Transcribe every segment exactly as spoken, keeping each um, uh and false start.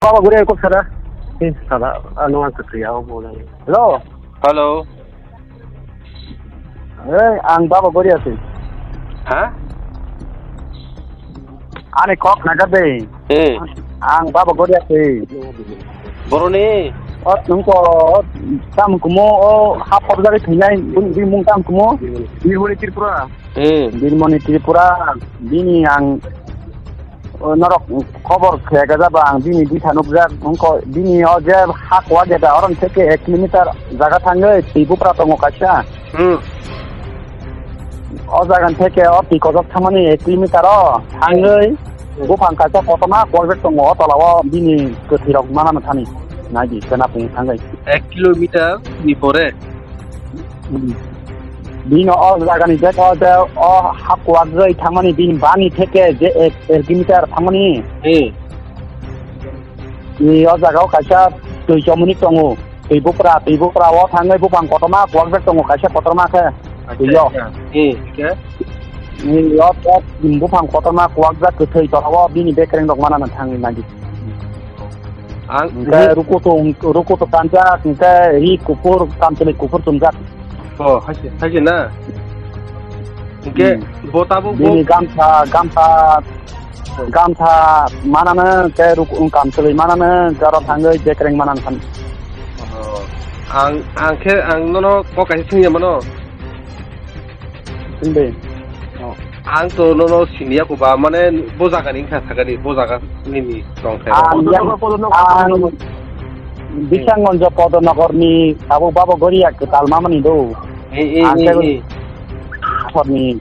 Baba guri kok sara. Eh, sara, ano ang kekri ako mo lang. Hello. Hello. Eh, ang Baba guri ase. Ha? Ani kok naga de. Eh. Ang Baba guri ase. Boroni. O nungko tam kumo o hap hap jari thinai bini mung tam kumo. Birmoni Tripura. Eh. Birmoni Tripura bini ang O norok khobor khe gajaba ang bini bisa nukjak wngkha bini o je ha kuwa geta oron theke ek kilometer jaga thangwi twi bupra tongo kaisa. Hmm. O jaga theke o twi kojok thangmani ek kilometer o thangwi buphang kaisa kotorma kuwajak tongo o tola o bini kwthwi rok manana thani naidi kena pung thangwi. Ek kilometer ni pore. Bini o jagani je o je o ha kuwak jai thangmani bini bani theke je ek, ek kilometer thangmani. Hmm. Ni o jaga o kaisa twi chomoni tongo. Twi bupra, twi bupra o thangwi buphang kotorma kuwak bek tongo kaisa kotorma khe. Acha, twi o. Acha. Hmm, khe? Ni o, o buphang kotorma kuwak jak kwthwi tola o bini bekreng rok manana thangwi nadi. Ang, hingke rukutu, rukutu kanjak, hingke ri kuphur, kamchwlwi kuphur chumjak. Oh, haise, haise na? Hingke bo tabuk bo bini gamsa, gamsa, gamsa manano, hingke ruk-, kamchwlwi manano, hingke oro thangwi bekreng manano khan. Oh, ang, ang khe, ang nono kok kaisa swngya mano. Sindi. Oh. Ang to nono siniya ko ba, mane bo jaga ni wngkha sakani, bo jaga nini tong khe. Ang yang, ang Bisanggonjo Podonogor ni abo babo Goria kwtal mamani do. Eh, eh, ang eh, khe eh. Asor ni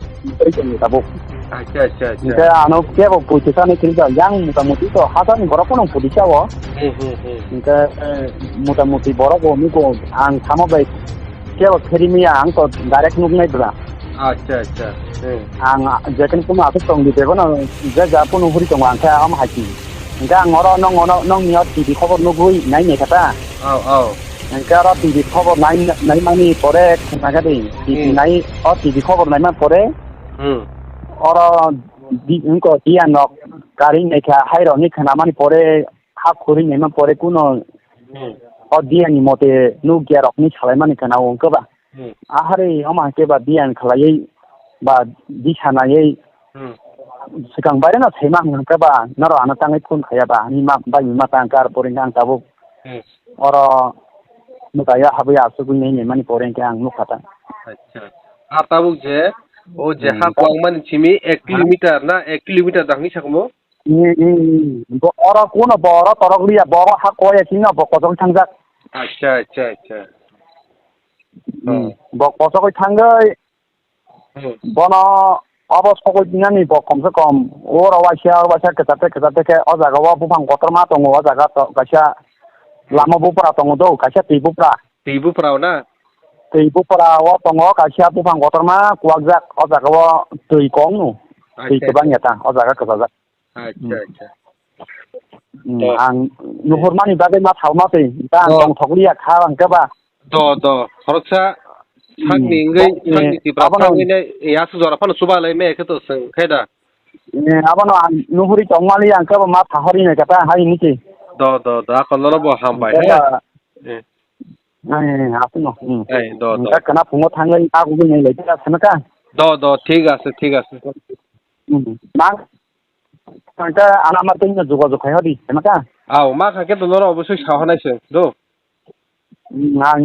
tabuk. Acha, acha, acha. Hingke ano kebo puitisa ni kirja yang mutamuti to hasar ni borok kono pudisa o. Hmm, hmm, hmm. Hingke, eh, mutamuti borok bo nugo ang samo bai kebo pheri miya ang to direct nuk nai bra. Acha, acha. Hmm. Ang je ken kono asuk tong di bego no je ja kono huri tongo ang khe am haki. Hingke ang oro nong ono nong ni o T V khobor nugui nai nai kata. Au, au. Hingke oro T V khobor nai nai mani pore khna kadi. T V hmm. Nai o T V khobor nai man pore. Hmm. Oro di, wngkha diyan rok kari wngkha hai rok ni khna mani pore ha khuri wngkha pore kuno hmm. O diyan ni mote nukya rok ni salai mani khna wngkha ba. Hmm. Ahari oma ke ba diyan khalai ba di sanai hmm. Sikang bai no sema wngkha ba noro ano tangai phone khaya ba ani ma bai ma tang kar pore ang tabuk hmm. Oro mukaya habya asugui nei mani pore ang nukha ta. Acha. A tabuk je O je hmm. Ha kwangmani simi ek kilometer na ek kilometer dangni sakumo? Ni, ni, ni. Bo, oro kuno bo oro torok liya, bo oro ha koya sino bo kosong thangjak. Acha, acha, acha. Hmm. Oh. Bo kosok thangoi. Hmm. Bono obo sokoi nani bo kom se kom. Oro waisa, waisa kachate, kachate ke o jaga o buphang kotorma tongo, o jaga to kaisa hmm. Lama bupra tongo do, kaisa twi bupra. Twi bupra o na? Twi bupra o tongo kaisa buphang kotorma kuwakjak, o jaga o twi kong no. Twi acha, kwbang acha. Ya ta, o jaga kwchajak. Acha, hmm. Acha. Hmm, to. Ang nuhurmani bagwi ma thauma twi, ta ang to. Tongthok liya kha ang khe ba. Do, do. Khoroksa hmm. Sakni wngwi, eh, sakni tipra abono thangwi nai, ya su jora phano chuba lai me khe to swng khe da. Eh, abono ang nuhuri tongmali ang khe ba ma thahori nai kata hai niki. Do, do, do. Akon no bo hambai he. Khe ba. Eh. Ai, ai, ai, aswkno. Hmm. Ai, do, do. Hwnkhe khwna phungo thangwi agugwi nai lai kha, khwna kha? Do, do, thik ase, thik ase. Hmm. Ma, hwnkhe ana ma twi no jogajog khai hodi, khwna kha? Au, ma kha khe to norok obosoi sa hwnai se, do. Hmm, ang